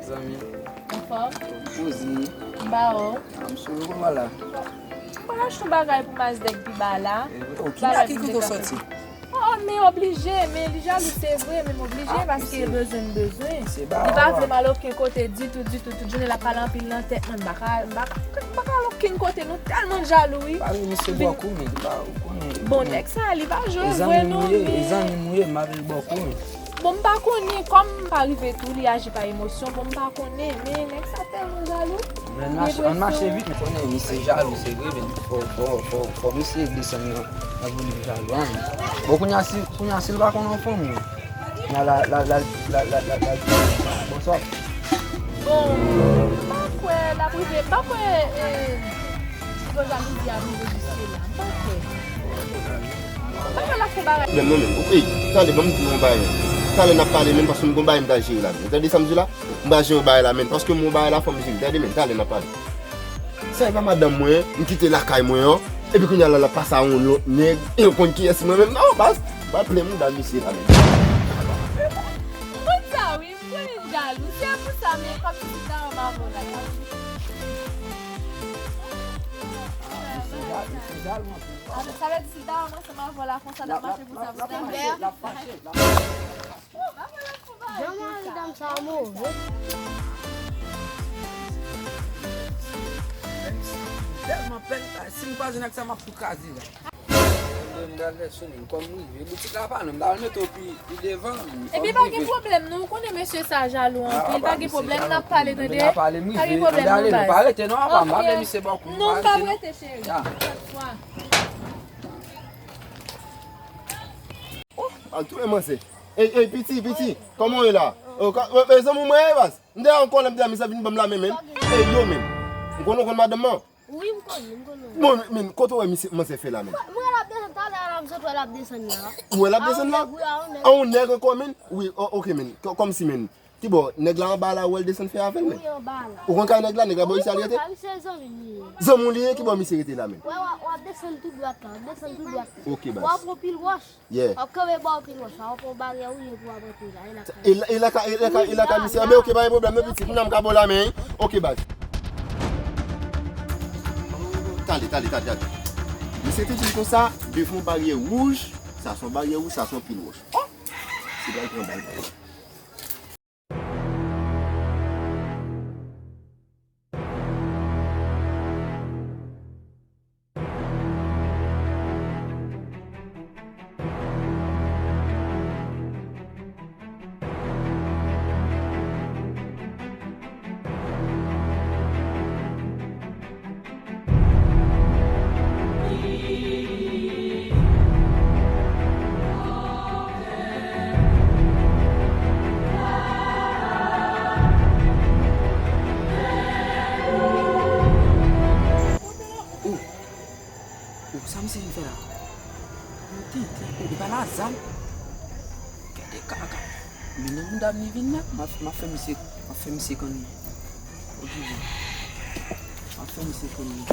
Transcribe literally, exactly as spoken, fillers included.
Zanmi. Anfòm? Poze. M ba w. Ah, m sou yo kòman la? M pa achte yon bagay pou Mazdèk pi ba la. E vre? Oh, ki la ki kote w soti? Oh, men oblije, men li jalou se vre, men m oblije paske bezwen m bezwen. Li pa vle m al okenn kote ditou, ditou, tout jounen l ap pale anpil nan tèt mwen, m pa ka, m pa ka, m pa ka al okenn kote, nou tèlman jalou, wi. Pa vle misye bòkou, men li pa, ou konnen. Bon, nèg sa, li pa jwe vre, non, men. E zanmi m ou ye, e zanmi m ou ye, m pa vle l bòkou, men. Bon, m pa konnen, kòm m pa rive tou, li aji pa emosyon, bon, m pa konnen, men nèg sa tèlman jalou. Men ann mache, ann mache vit, m konnen misye jalou, se vre, men fò, fò, fò, fò misye desann nan, nan volume jalou a, men. Bon, kounye a, si, kounye a, si l pa konn yon fanm, kounye a, la, la, la, bonswa. Bon, m pa kwè l ap rive, m pa kwè, eh, nivo jalouzi a rive jiske la, m pa kwè. M pa kwè l ap fè bagay. Pwoblèm non, men. Ey, tande, ban m di w yon bagay. Talè n ap pale, men, paske m gon bagay m ta jere la, men. Ou tande sa m di w la? M pral jere yon bagay la, men. Paske m gon bagay la, fò m jere. Tande, men, talè n ap pale. Sa e pa madanm mwen, m kite lakay mwen an. Epi kounye a la, l ap pase a yon lòt nèg. E yo konn kiyès mwen menm. Non, baz, m pral plen mouda misye la, men. Mwen sa, wi, m konnen l jalou. Se pou sa, men, kòm si ta anba vò la. Sa vle di si l ta wè m ansanm avè w la konsa, l ap mache pou sa, pou sa. Jan mari dam sa move. Menm si m tèlman pè, si m kwaze nèg sa, m ap tou kraze la. Mwen m pral fè sou menm, kòm m rive, boutik la pa nou, m ta mete w pi, pi devan. Epi pa gen pwoblèm, non, ou konnen mesye sa jalou anpil, pa gen pwoblèm, n ap pale, tande. Pa gen pwoblèm, non, baz. Pa rete, non, apa, m pa vle misye bòkou. Non, m p ap rete, cheri. Al touye manzè. Ey, ey, piti, piti, kòman w ye la? Oh, ka, e, e, zanmi mwen, e, baz. M te an kòlè, m te a misye vin ban m lamen, men. Ey, yo, men. M konnen w konn madanm mwen. Wi, m konnen, m konnen. Bon, men, kote w wè misye, manzè fè la, men? Mwen, mwen, l ap desann, talè a la, m sot wè l ap desann la. Ou wè l ap desann la? A yon nèg, wi, a yon nèg. A yon nèg ankò, men? Wi, o-, oke, men. Kò-, kòmsi, men. Kibò, nèg la anba la, ou wè l desann fè avè l, men? Wi, anba la. Ou konn kay nèg la, nèg la bò isi a li rete? Wi, se zanmi m li ye. Zanmi w li ye, kibò misye rete la, men? Wè, w ap, w ap desann tou dwat la, w ap desann tou dwat la. Oke, baz. W ap pran pil wòch. Yeah. W ap kanpe bò pil wòch la, w ap pran baryè ou ye pou w ap rantre la, e lakay. E la, e lakay, e lakay, e lakay misye. Anben, oke, pa gen pwoblèm, non, piti. Kounye a m ka ba w lamen, wi. Oke, baz. Tande, tande, tande, tande. Misye te di m konsa, devan yon baryè wouj, sa se yon baryè wouj, sa se yon pil wòch. Oh! Se pral pran bal. Oh, oh, sa misye vin fè la? Yo tenten, oh, e pa la zam. Gade kaka. Men nan mouda m li vin la, m ap, m ap fè misye, m ap fè misye konn li. Ok, bon. M ap fè misye konn li.